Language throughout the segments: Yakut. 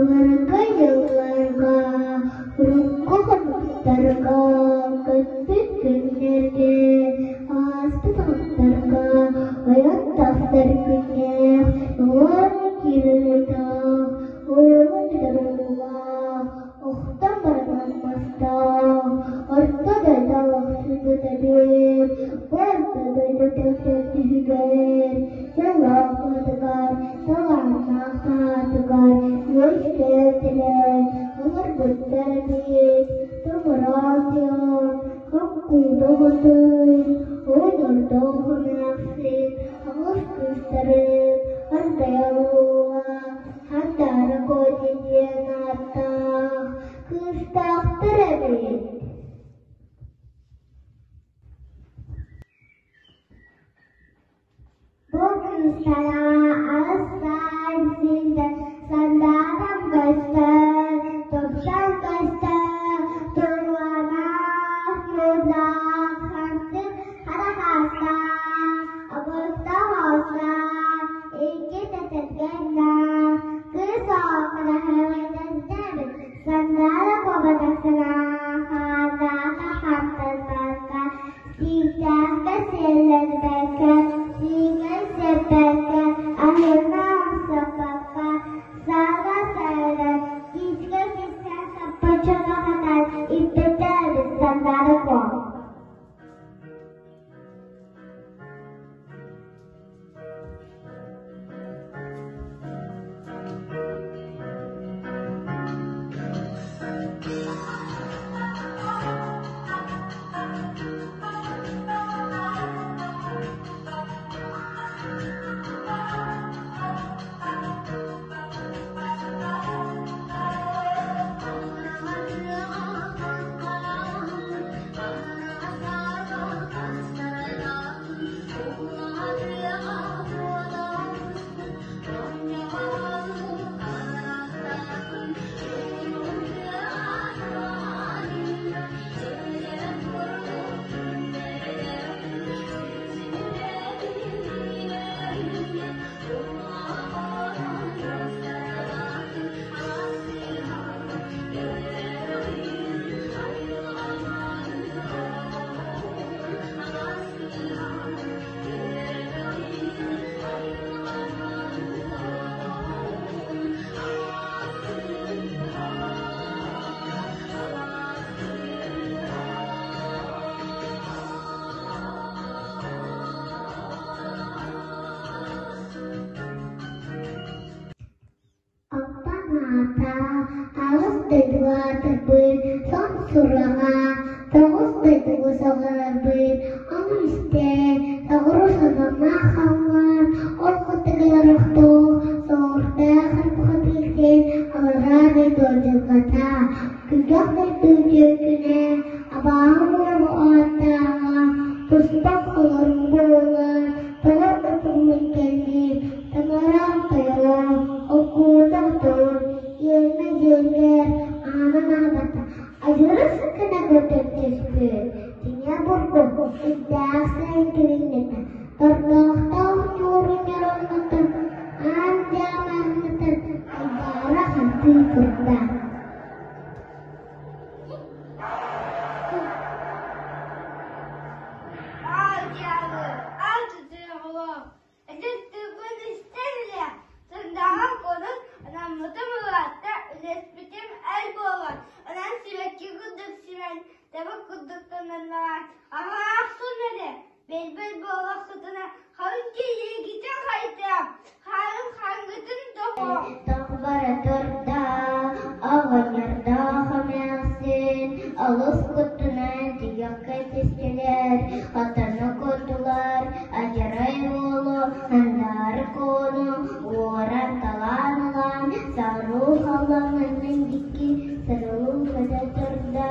Былыргы дьылларга, урукку хонуктарга, көппүт күннэргэ, ааспыт аттарга ойон тахсар күннээх, уон кирилитаах, уолун дьоруулаах, охтон баран мастаах, орто дойду олохсуйбут эбит, бу орто дойду төхтөртүһүгэр, дьоллоох туһатыгар, талааннаах таһаатыгар үөскээтилэр, олорбуттар эбит, томороон дьон, хоккуйда оҕотун, оҕонньордоох эмээхсин, аҕыс кыыстарын, Ардайа уола, Хандаара Куотин диэн ааттаах кыыстаахтар эбит. Бу кыыстара алыстаан сирдэр сандаатан көстөр, тупсан көстөр, туруолаах, ньуурдаах, хантык хара хаастаах, обургу оҕустаах, икки тэтэргэннээх, кыыс оҕо кыраһыабайдардаабыт сандаара куобатахсына хаардаата хаптарбакка Сиикээххэ сиэллэрбэккэ, сиикэй сиэппэккэ, аһыыны амсаппакка, саала сайылар, киискэ кистээн саппаччыны хатаан иппитэ эбит Сандаара Куо. Оттон аата алыс дойдуга аатырбыт сон сураҕа тоҕус дойдуга саҕаларбыт ону истэн соҕуруу сонуннаах халлаан ол курдук олохтоох соҕурдаах харбахатыыртан аллараа дойду дьылҕата күргэх дойду үтүө күнэ абааһы уола ааттааҕа туспа холорун буолан тоҕо ытыммын кэллим Таҥараҥ тойон, окуутаҥ тойон, иэннэ дьиэҥҥэр аанын аһабата, адьырыс гына көтөн түспүт, тиҥэ бургу, үрдээх сайын кириҥнэтэ, тордоохтоох ньуурун ньороҥнотон, аан дьаамаһыннатан айдаара хантыы турда. Ал дьаалы, ал тутуйаҕалаах, Ити тылбын истэн илэ, сындаҕа курун анаммытым ыраатта, үлэспитим эл буолан, онон сибэкки курдук симэн, таба курдук тононноон, аҕаах сун эрэ, бэлбэл буолаххытына, халыҥ киһигитин хайдам, хаарын хаҥгытын тоҕо. Тох бара турда, оҕонньордоох эмээхсин олус куттанан тиһэххэ түстүлэр, хотону куттулар, Адьарай уолу Сандаары Куону уоран-талаан ылан, саруу халлаҥынын дикки сарылыы көтө турда.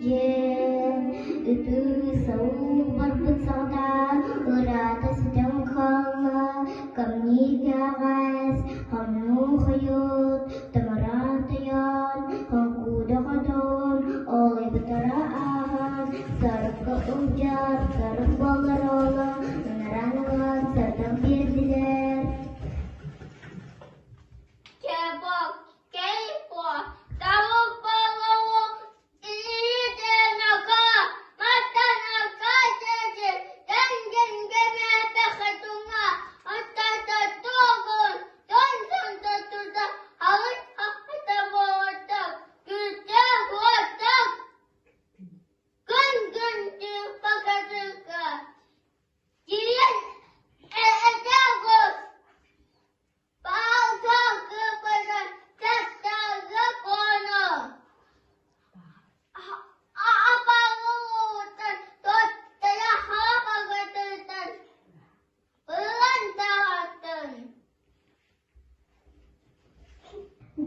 Дьиэн ытыы сауу барбыт саҕата ыраата ситэн хаалла, камньыы кэҕэс, хомнуу хойут, томороон тойон, хоҥкууда хотун, олуйбуттара ааһан, сорукка ылдьар, сорук буолар уолу ыҥыран ылан сырдык биэрдилэр.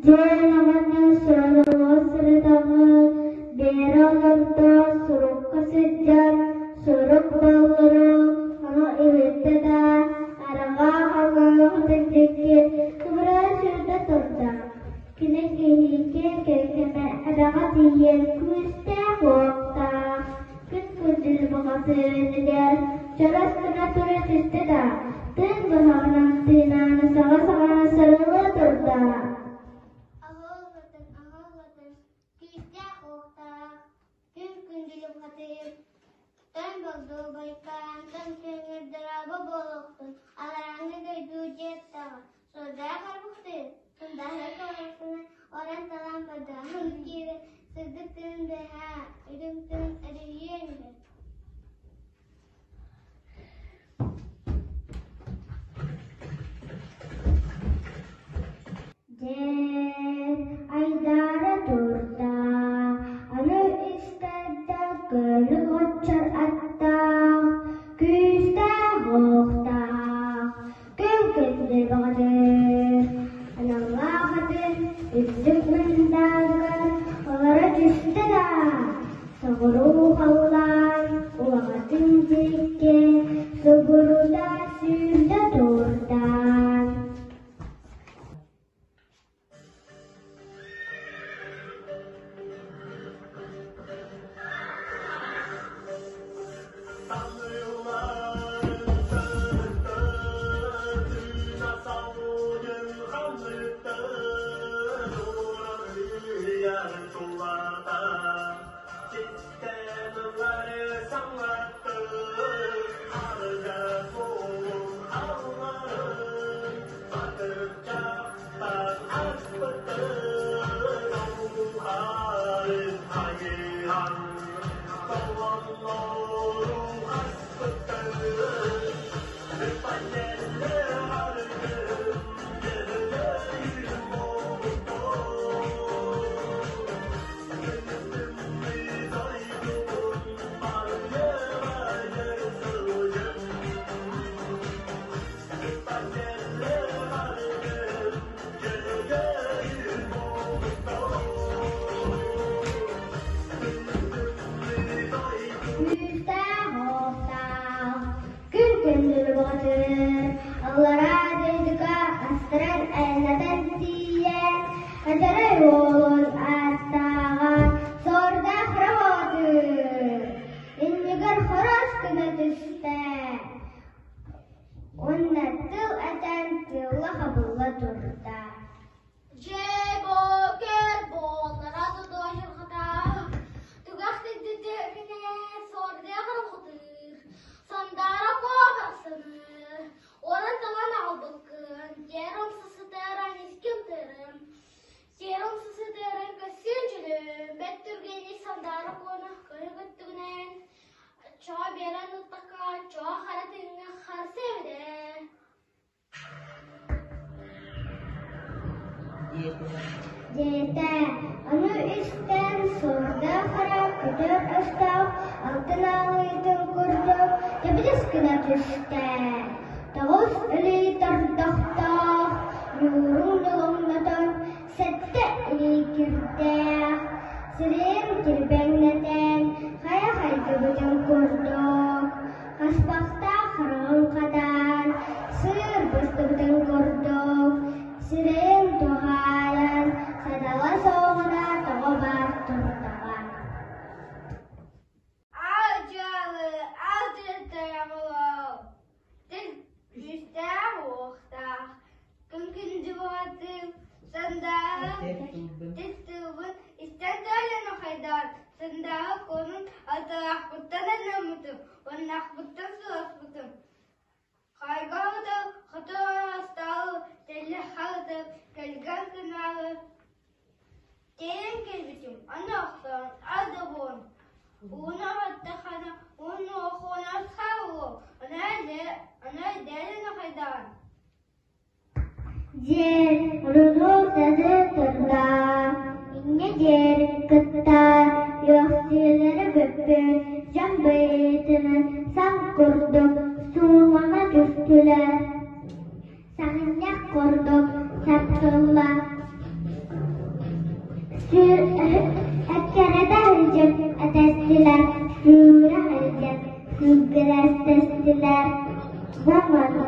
Дьэ даҕаны суруга сырытаҕын, Биэрэ олордо сурукка сылдьан, сурук баллыры ону иһиттэ да, арҕаа халлааҥҥытын диэки тубура сүүрдэ турда. Кини киһиэхэ кэргэнэ эбэҕэ тиийэн күүстээх-уохтаах, күн күндүл баҕатыыныгар чөрөс гына тура түстэ да, тыын быһаҕынан тыынан саҕа-саҕана сарылыы турда. Аһыллатын, аһыллатын, күүстээх-уохтаах, күн күндүл бухатыыр, тан богдуобайкаан, тан көҥүрдорообо буолуохтун, аларааҥҥы дойду дьиэттаҕа, суордаах арбухтыыр, сундаһара кылаасына орон-талаан бардааһын киирэ, сырдык тыын быһаа, үрүҥ тыын өрүһүйэн иһэр. Дьэ, айдаара турда, аны истэрдэ көлүк оччор аттаах, күүстээх уохтаах, күн күндү бөҕөтүр, аналлаах аты үрдүк мындааныгар олоро түстэ да, соҕуруу халлаан улаҕатын диэки субурута сүүрдэ турда. Күүстээх уохтаах, күн күндүл бөҕөтүн, аллараа дойдуга астаран айаннатан тиийэн, Адьарай уолун ааттааҕа сордоох Роботур иннигэр хорос гына түстэ уонна тыл этэн тыылла-хабылла турда. Дьэ-бокер буоллара тутуһурҕатаах, түгэх сирдитигинэ сордех ырҕытыыр, сандаара куобахсыныр, орон талан аҕалбыккын, сиэр умсусутаран искин тырым, сиэр умсусутаран көссүн дьүлүм, бэт түргэник сандаара куона көрө көттүгүнэн, чоо биэрэн ыттакка чоо хара тыыҥҥа харса эбитэ. Диэтэ, ону истэн суордаах эрэ көтөр өстөөх алтан аалыытын курдук дэбидис гына түстэ. Тоҕус илии тордохтоох, ньуурун ньолоҥнотон сэттэ илии кирдээх, сирэйин кирбэҥнэтэн. Туһаайбытын курдук, хаспахтаах хараҕын хатаан, сыыр быстыбытын курдук, сирэйин туһаайан, садала суоҕуна тоҕо баар турдаҕа. Алдьалы алдьатыаҕылаах, күүстээх-уохтаах, күн-күндү сандаара тылбын истэн тоойуну хайдаан, сандаара куонун атаахпыттан анаммытым, уоннаахпыттан сыласпытым. Хайгаҕытыл хоту астаалы, тэллэх халытыл, кэлгэн кынаалы Кэлэн кэлбитим, аны охтоон ардыбын, ууну аһаттаххына уонна охуонас хаалуо, аны эрдээлин хайдаҕын Дьиэр уруну саны турда, инньэ диэрин кытта үөхсүүлэрэ бүппүт дьон быһыытынан саҥ курдук суулана түстүлэр. Саҕынньах курдук сартылла Эккирэтэ сылдьан этэстилэр, сүүрэ сылдьан сүүргэлэстэстилэр. Бу манна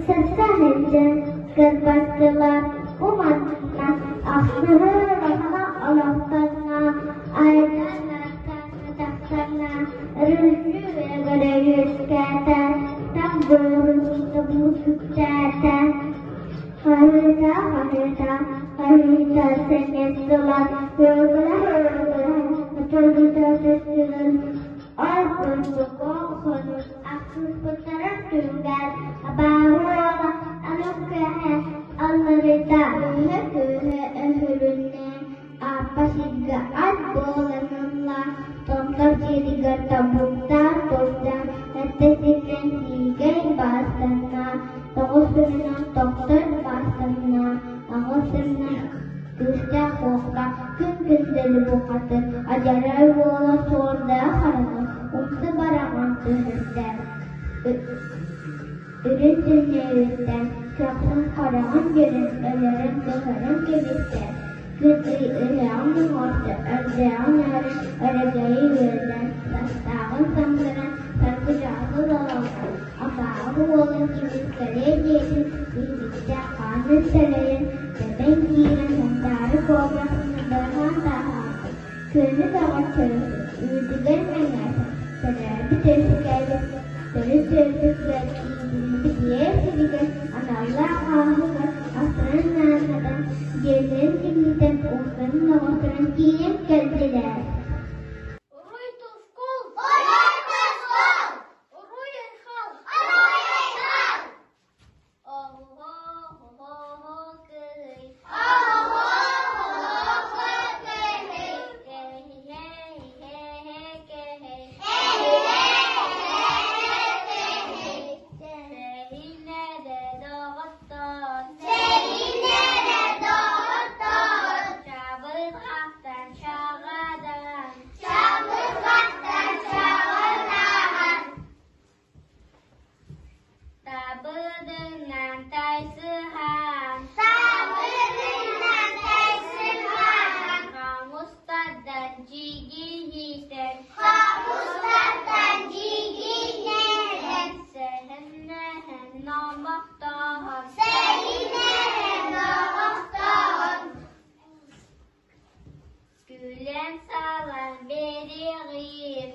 сырса сылдьан кырбастылар, бу манна ахсыһыы улахана олохтонно, айдаан тахсанна, өрүһүнүү үөскээтэ, таҥ буорун Үктээтэ, хаһыыта-хаһыыта, хаһыыта сэҥэстилэр, ыаргыла-ыаргыла, ытыргыта түстүлэр, ол курдук ол хонук ахсыспыттарын түмүгэр абааһы уола анал кыаһа алларыйда, кыыһа-кыыһа өһүрүннэ, Ааппа сиргэ ат буолан ылла, томтор сиригэр тобуктаан турда, эттэтинэн сиигэй баастанна, тоҕус күнүнэн тохтор баастанна, аҕыс күнүнэн күүстээх уокка күн күндэли бухатыр, адьарай уола суордаах хараны умса бараҕан түһэрдэ. Үрүн түннүгүттэн көхсүн хараҕын дьүрүн өлөрөн-көһөрөн кэбистэ, күн ый ыһыаҕын оҥордо, өрдөөҕүн өрө өрөгөйү үөрдэ, састааҕын самнаран саргы-дьаалы олордо, абааһы уолун кимискэлиэ диэтин илдьиттэ, хаанын сэлэйэн, тэбэн киирэн Сандаары куобахтан быраҕан таһаарда, күөнү көҕөр чөрөтө, үүтүгэр мэҥээтэ, төрөөбүт үөскээбит төрүт төрдүгэр иитиллибит ийэ сиригэр аналлаах ааһыгар астарын нааннатан, дьиэлэрин тимирдэн, уустарын оҕотторун тиийэн кэллилэр. Уруй тускул! Уруй тускул! Уруй айхал! Уруй айхал! Табыдынан тайсыһан, Табыдынан тайсыһан, Хомустардан чигиһитэн, Хомустардан чигиһитэн, Сэһэннэһэн номохтоһон, Сэһэннэһэн номохтоһон, Күлэн салан биэриэҕим.